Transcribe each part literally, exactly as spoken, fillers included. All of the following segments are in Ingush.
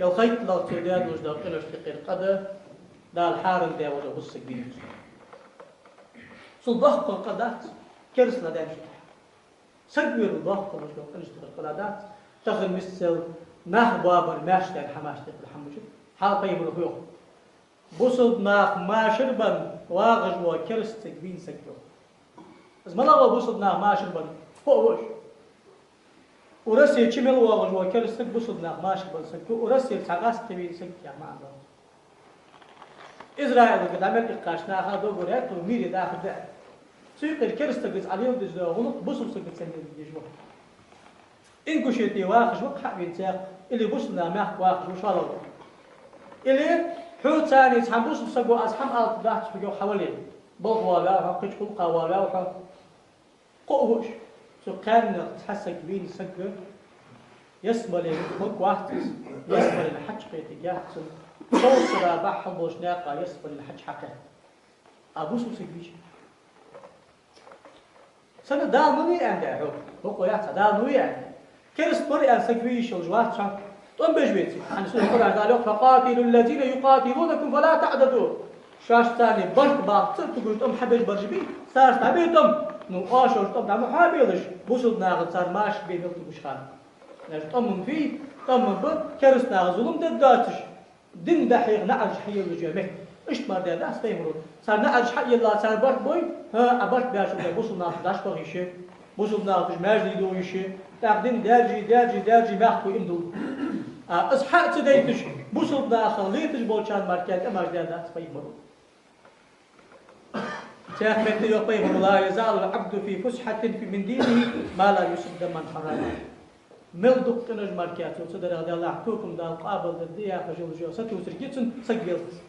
Ял хайталах цо даь долаш дола къинош тӀехьара къа да, Дала хьарам даь волаш вола бусалба саг вийна. Цул доккха къа дац керастал даьнна шу тӀехьа. Саг вер доккха волаш дола къинош тӀехьара къа дац. Тахан мисал, нах боабар маьрша даьнна хӀамаш тӀехьара хӀама ма дац. Хьал пайхамара йоах: бусалба нах машар бенна вагӀаш вола кераста саг вийна саг, йоах. Из малагӀа ва бусалба нах машар бенна? Хо а вож. Урассе чу мел воагӀаш вола кераста саг бусалба нах машар бенна саг ва, Урассе цхьа гӀазкхи вийна саг, яха маӀан да. Израилага дӀа мел иккхача наха договор яьй, тхо мире даха да. Цу юкъера кераста сагаца Ӏа леладеш дола гӀулакх бусалба сагаца санна леладеш ва. Ингушете вахаш ва-кх хьа а вийна цхьаккха, или бусалба наьха мехка вахаш ва шоллагӀа. Или хьоца цхьан бусалба саго аз хӀама аларгдац хьога, хьавале. Балха воалаваьв хьо, кхыча гӀулакха воалаваьв хьо. Кхоъ вуш, цу кхаьннех цхьа саг вийна саг, ялсмале мага вац из, ялсмален хьаж кхетаргьяц цунна, шовзткъа бахьал болча наькъа ялсмален хьаж хьакхет. А бусалба саг вийча? Сенна, Дала ма вий аьннад хьога, бокъо яц, Дала ма вий аьннад. Кераста вар аьнна саг вийна йиш йолаш вац хьо, тӀом беш веце. ХӀана аьлча Къуръан чу Дала йоах: «فقاتلوا الذين يقاتلونكم ولا تعتدوا». Шоашца царна барт баккха ца а тугаш, тӀом хьабеш бараш бий, царца дӀабе тӀом. Ну, оаш шоаш тӀом дӀа ма хьабелаш, бусалба наха цар машар бе мел тугаш хана. Иштта тӀом ма бий, тӀом ма бий, кераста наха зулам дергдоацаш, дин дӀахьеха наӀараш хьаеллаш йола метте. Иштта мара даьдац пайхамаро. Цар наӀараш хьаелла, цар барт бой, хӀа, а барт беш волча бусалба нахах дӀа уж баха йиш я, бусалба нахах уж маьждиг дохийта йиш я, тӀаккха дин даьржий, даьржий, даьржий, мехка хьо иман дулл. А из хьа а ца дайташ, бусалба нахах леташ болчарна мара кхы тӀемаш даьдац пайхамаро. Цхьан метте йоах пайхамаро: «لا يزال العبد في فسحة من دينه ما لم يصب دما حراما». Мел дукха къинош мара кхы цо ца дарах, Даьллахь, токам Дала къоабалдергда яхаш йола сатувсар я цун саг веллалца.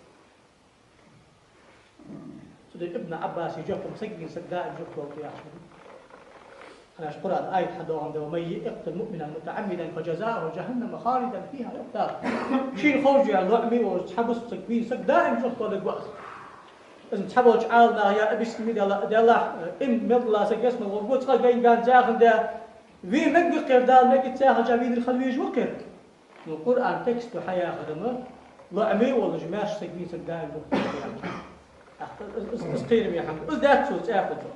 Цудухьа Ибн Ӏаббаса жоп: саг вийна саг даим жоп лургда яхаш. ХӀана аьлча Къуръан аят хьадоагӀандаь: «ومن يقتل مؤمنا متعمدا فجزاؤه جهنم خالدا فيها», йоах Дала. Шийна ховш а лоӀаме волаш цхьа бусалба саг вийна саг даим жоп лургва из. Из цхьаболча Ӏаламнаха я объяснить даьд, Даьллахь, э, иман мел дилла саг ялсмале гӀоргва, цкъа гайнга цаьхна даь, ве мегаш ва-кх ер, Дала мегац цаьхача вийна хила везаш ва-кх ер. Ну, Къуръан текста хьаяхар-м, лоӀаме волаш маьрша саг вийна саг даим жоп лургва яхар. Из, из, из кхераме хӀама да. Из дац цо цӀе а хоза.